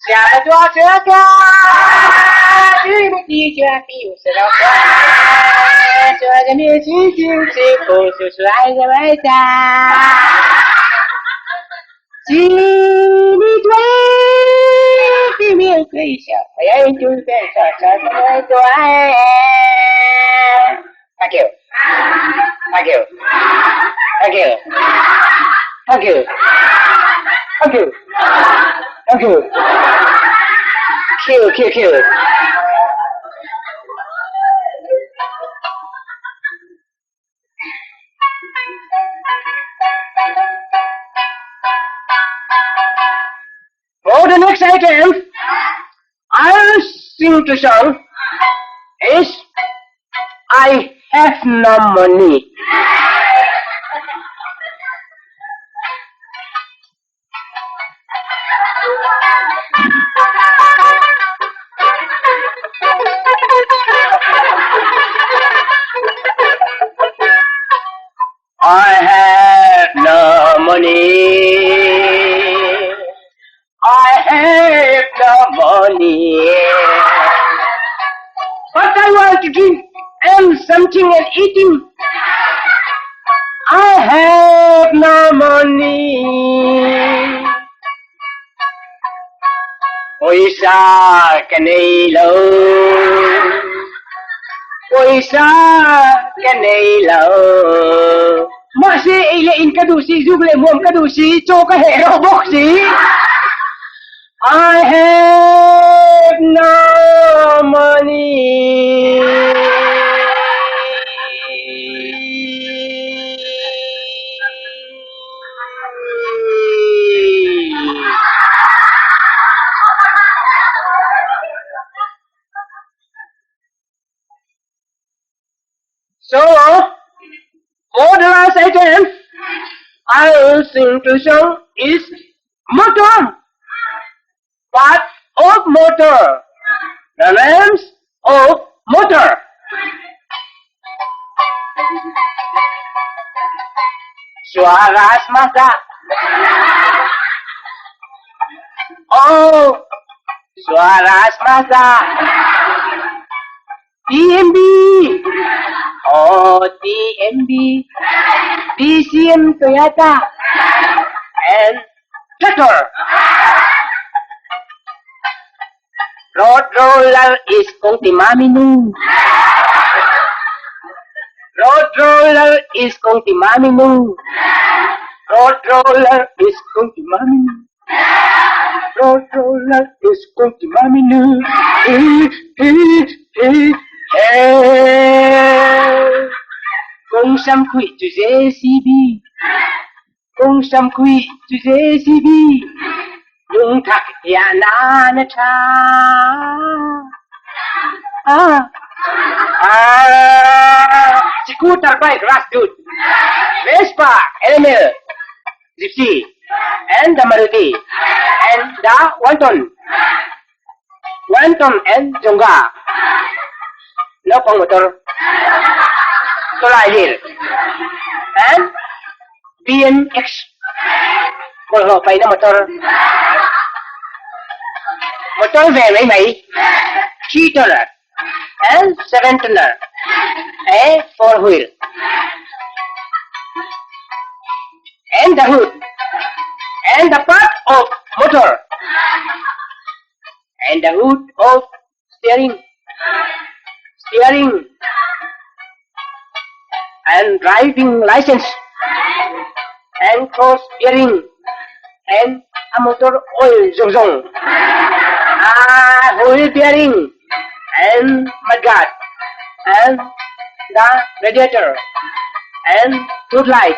[SPEAKER 2] Chama xoa chớ ca chứ mi chi cha kêu sa đâu ca cho cho mi chi chi chi cô su su ai ra mê cha Chi mi tuế ti mi cây sa ai chú bê sa sa sa tuế Thank you. Thank you. Thank you. Thank you. Thank you. Thank you. Q Q Q. For the next item, I'll sing to song is I have no money. I have no money. I have no money. But I want to drink and something and eating.
[SPEAKER 3] I have no money. Pawisa ka nei lo. Pawisa ka nei lo. Mahse ei leh in ka duh si, zuk leh hmuam ka duh si, chaw ka heh reuh bawk si. I have no money. So, for the last item, I will sing to song is motor. Part of motor. The names of motor. Swaras Mazda. Oh, Swaras Mazda. TMB. Oh, TMB. DCM Toyota. And tractor. Road roller is kung timami nu. Road roller is kung timami nu. Road roller is kung timami nu. Road roller is kung timami nu. Eh, eh, eh, eh. Kung sam khui chu JCB. Kung sam khui chu JCB. Lung thak ya na na tha. Ah. Ah. Scooter bike rush dude. Vespa, LML, Gypsy, and the Maruti, and the Wanton. Wanton and Jongga. Naupang motor. Tawlailir. And BMX. Bawlhhlawh paihna motor. Motor ve mai mai. Three tonner and seven tonner. A four wheel. And the hood. And the part of motor. And the hood of steering steering and driving license and cross bearing and a motor oil zawng zawng a wheel bearing and mudguard and the radiator and tube light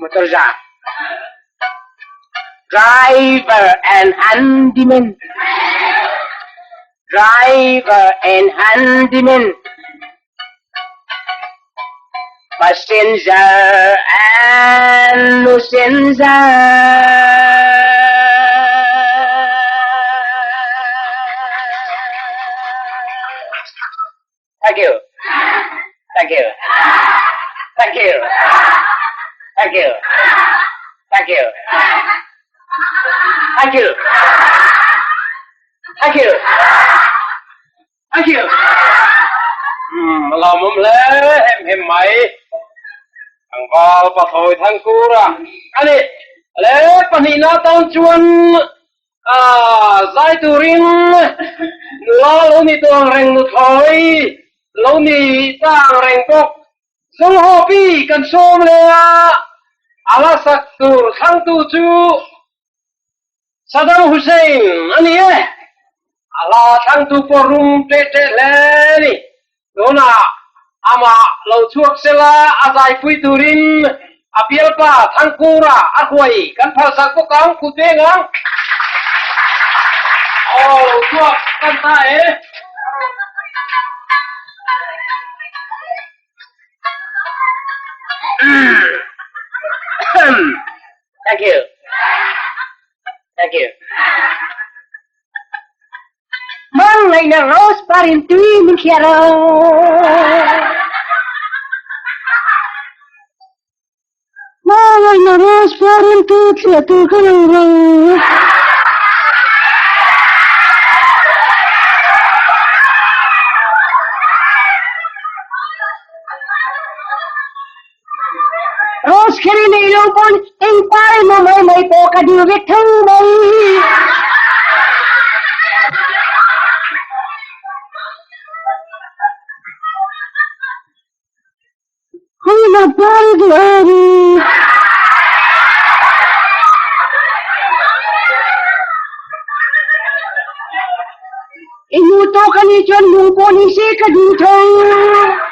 [SPEAKER 3] motor za driver and handyman driver and handyman passenger and passenger Thank you. Thank you. Thank you. Thank you. Thank you. Thank you. Thank you. Thank you.
[SPEAKER 1] Um, lawmawm hle hem hem mai. Tlangval pathlawi Thangkura a ni. Le pahnihna tan chuan Zai turin nula lo ni tawh ang reng nuthlawi lo ni ta ang reng bawk. Zawlhawpi kan sawm leh a, a la sak tur thlangtu chu Saddam Hussein a ni e. A hla thlangtu pawh rum teh teh hle a ni. Tunah amah lo chhuak sela a zaipui turin a bialpa Thangkura a hruai kan phalsak bawk ang, kut veng ang. Aw lo chhuak kan ta e.
[SPEAKER 3] Thank you. Thank you. Hmangaihna rose parin tui min hria lo. Hmangaihna rose parin tui thliah tur ka nei lo.
[SPEAKER 4] zawng pawn eng par emaw mai mai pawh ka dil vek tho mai. Hei par duh em? I nu tawk a nih chuan lung pawh ni se ka duh tho.